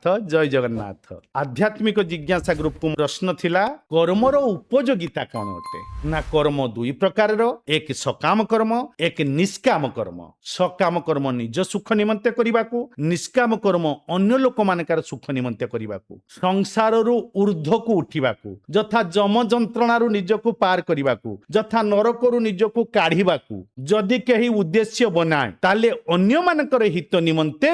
ଜୟ ଜଗନ୍ନାଥ। ଆଧ୍ୟାତ୍ମିକ ଜିଜ୍ଞାସା ଗ୍ରୁପକୁ ପ୍ରଶ୍ନ ଥିଲା, କର୍ମର ଉପଯୋଗିତା କଣ ଅଟେ? ନା, କର୍ମ ଦୁଇ ପ୍ରକାରର, ଏକ ସକାମ କର୍ମ, ଏକ ନିଷ୍କାମ କର୍ମ। ସକାମ କର୍ମ ନିଜ ସୁଖ ନିମନ୍ତେ କରିବାକୁ, ନିଷ୍କାମ କର୍ମ ଅନ୍ୟ ଲୋକମାନଙ୍କର ସୁଖ ନିମନ୍ତେ କରିବାକୁ, ସଂସାରରୁ ଊର୍ଦ୍ଧ୍ୱକୁ ଉଠିବାକୁ, ଯଥା ଯମ ଯନ୍ତ୍ରଣାରୁ ନିଜକୁ ପାର କରିବାକୁ, ଯଥା ନରକରୁ ନିଜକୁ କାଢିବାକୁ ଯଦି କେହି ଉଦ୍ଦେଶ୍ୟ ବନାଏ, ତାହେଲେ ଅନ୍ୟମାନଙ୍କର ହିତ ନିମନ୍ତେ,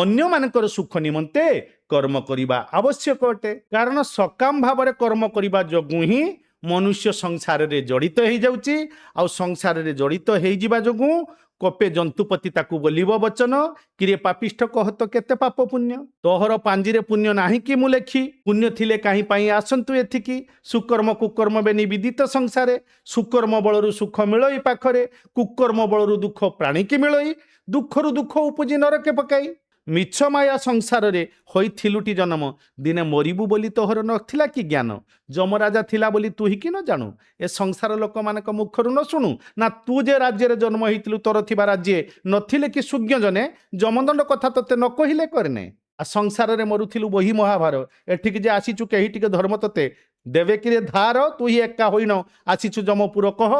ଅନ୍ୟମାନଙ୍କର ସୁଖ ନିମନ୍ତେ କର୍ମ କରିବା ଆବଶ୍ୟକ ଅଟେ। କାରଣ ସକାମ ଭାବରେ କର୍ମ କରିବା ଯୋଗୁଁ ହିଁ ମନୁଷ୍ୟ ସଂସାରରେ ଜଡ଼ିତ ହେଇଯାଉଛି। ଆଉ ସଂସାରରେ ଜଡ଼ିତ ହେଇଯିବା ଯୋଗୁଁ କପେ ଜନ୍ତୁପତି ତାକୁ ବୋଲିବ ବଚନ, କିରେ ପାପିଷ୍ଠ, କହ ତ କେତେ ପାପ ପୁଣ୍ୟ? ତୋହର ପାଞ୍ଜିରେ ପୁଣ୍ୟ ନାହିଁ କି ମୁଁ ଲେଖି? ପୁଣ୍ୟ ଥିଲେ କାହିଁ ପାଇଁ ଆସନ୍ତୁ ଏଥିକି? ସୁକର୍ମ କୁକର୍ମ ବେନି ବିଦିତ ସଂସାରେ। ସୁକର୍ମ ବଳରୁ ସୁଖ ମିଳଇ ପାଖରେ, କୁକର୍ମ ବଳରୁ ଦୁଃଖ ପ୍ରାଣୀକି ମିଳଇ। ଦୁଃଖରୁ ଦୁଃଖ ଉପୁଜି ନରକେ ପକାଇ। ମିଛ ମାୟା ସଂସାରରେ ହୋଇଥିଲୁଟି ଜନ୍ମ, ଦିନେ ମରିବୁ ବୋଲି ତୋହର ନଥିଲା କି ଜ୍ଞାନ? ଯମରାଜା ଥିଲା ବୋଲି ତୁହି କି ନ ଜାଣୁ? ଏ ସଂସାର ଲୋକମାନଙ୍କ ମୁଖରୁ ନ ଶୁଣୁ ନା? ତୁ ଯେ ରାଜ୍ୟରେ ଜନ୍ମ ହେଇଥିଲୁ, ତୋର ଥିବା ରାଜ୍ୟେ ନଥିଲେ କି ସୁଜ୍ଞ ଜନେ? ଯମଦଣ୍ଡ କଥା ତୋତେ ନ କହିଲେ କରେନେ? ଆଉ ସଂସାରରେ ମରୁଥିଲୁ ବହି ମହାଭାର, ଏଠିକି ଯେ ଆସିଛୁ, କେହି ଟିକେ ଧର୍ମ ତୋତେ ଦେବେ କିରେ ଧାର? ତୁହି ଏକା ହୋଇନ ଆସିଛୁ ଯମପୁର କହ?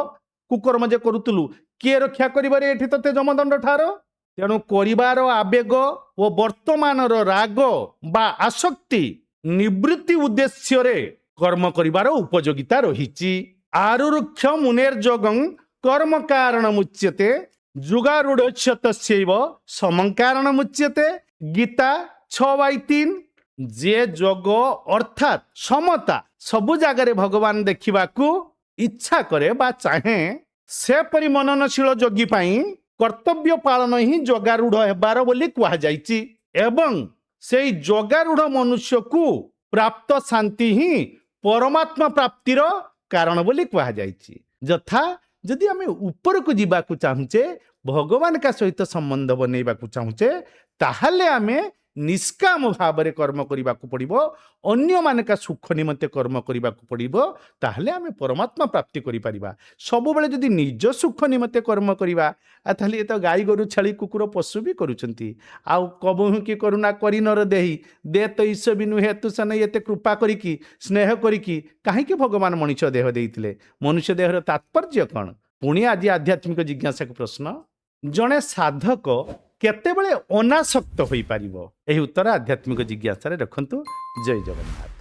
କୁକର୍ମ ଯେ କରୁଥିଲୁ, କିଏ ରକ୍ଷା କରିବାରେ ଏଠି ତୋତେ ଯମଦଣ୍ଡ ଠାର? ତେଣୁ କରିବାର ଆବେଗ ଓ ବର୍ତ୍ତମାନର ରାଗ ବା ଆସକ୍ତି ନିବୃତ୍ତି ଉଦ୍ଦେଶ୍ୟରେ କର୍ମ କରିବାର ଉପଯୋଗିତା ରହିଛି। ଆରୁରୁକ୍ଷ ମୁନେର ଯୋଗଂ କର୍ମ କାରଣ ମୁଚ୍ୟତେ, ଯୁଗାରୂଢ଼ସ୍ୟ ତସ୍ୟୈବ ସମଂ କାରଣ ମୁଚ୍ୟତେ। ଗୀତା 6/3। ଯେ ଯୋଗ ଅର୍ଥାତ୍ ସମତା, ସବୁ ଜାଗାରେ ଭଗବାନ ଦେଖିବାକୁ ଇଚ୍ଛା କରେ ବା ଚାହେଁ, ସେପରି ମନନଶୀଳ ଯୋଗୀ ପାଇଁ କର୍ତ୍ତବ୍ୟ ପାଳନ ହିଁ ଯୋଗାରୂଢ଼ ହେବାର ବୋଲି କୁହାଯାଇଛି। ଏବଂ ସେଇ ଯୋଗାରୂଢ଼ ମନୁଷ୍ୟକୁ ପ୍ରାପ୍ତ ଶାନ୍ତି ହିଁ ପରମାତ୍ମା ପ୍ରାପ୍ତିର କାରଣ ବୋଲି କୁହାଯାଇଛି। ଯଥା ଯଦି ଆମେ ଉପରକୁ ଯିବାକୁ ଚାହୁଁଛେ, ଭଗବାନଙ୍କ ସହିତ ସମ୍ବନ୍ଧ ବନେଇବାକୁ ଚାହୁଁଛେ, ତାହେଲେ ଆମେ ନିଷ୍କାମ ଭାବରେ କର୍ମ କରିବାକୁ ପଡ଼ିବ, ଅନ୍ୟମାନଙ୍କ ସୁଖ ନିମନ୍ତେ କର୍ମ କରିବାକୁ ପଡ଼ିବ। ତାହେଲେ ଆମେ ପରମାତ୍ମା ପ୍ରାପ୍ତି କରିପାରିବା। ସବୁବେଳେ ଯଦି ନିଜ ସୁଖ ନିମନ୍ତେ କର୍ମ କରିବା, ଆଉ ତାହେଲେ ଏ ତ ଗାଈ ଗୋରୁ ଛେଳି କୁକୁର ପଶୁ ବି କରୁଛନ୍ତି। ଆଉ କବୁହୁଁ କି କରୁଣା କରି ନର ଦେହି, ଦେ ତ ଈଶ ବିନୁ ହେତୁ ସନ। ଏତେ କୃପା କରିକି, ସ୍ନେହ କରିକି କାହିଁକି ଭଗବାନ ମଣିଷ ଦେହ ଦେଇଥିଲେ? ମନୁଷ୍ୟ ଦେହର ତାତ୍ପର୍ଯ୍ୟ କ'ଣ? ପୁଣି ଆଜି ଆଧ୍ୟାତ୍ମିକ ଜିଜ୍ଞାସାକୁ ପ୍ରଶ୍ନ, ଜଣେ ସାଧକ କେତେବେଳେ ଅନାସକ୍ତ ହୋଇପାରିବ? ଏହି ଉତ୍ତର ଆଧ୍ୟାତ୍ମିକ ଜିଜ୍ଞାସାରେ ରଖନ୍ତୁ। ଜୟ ଜଗନ୍ନାଥ।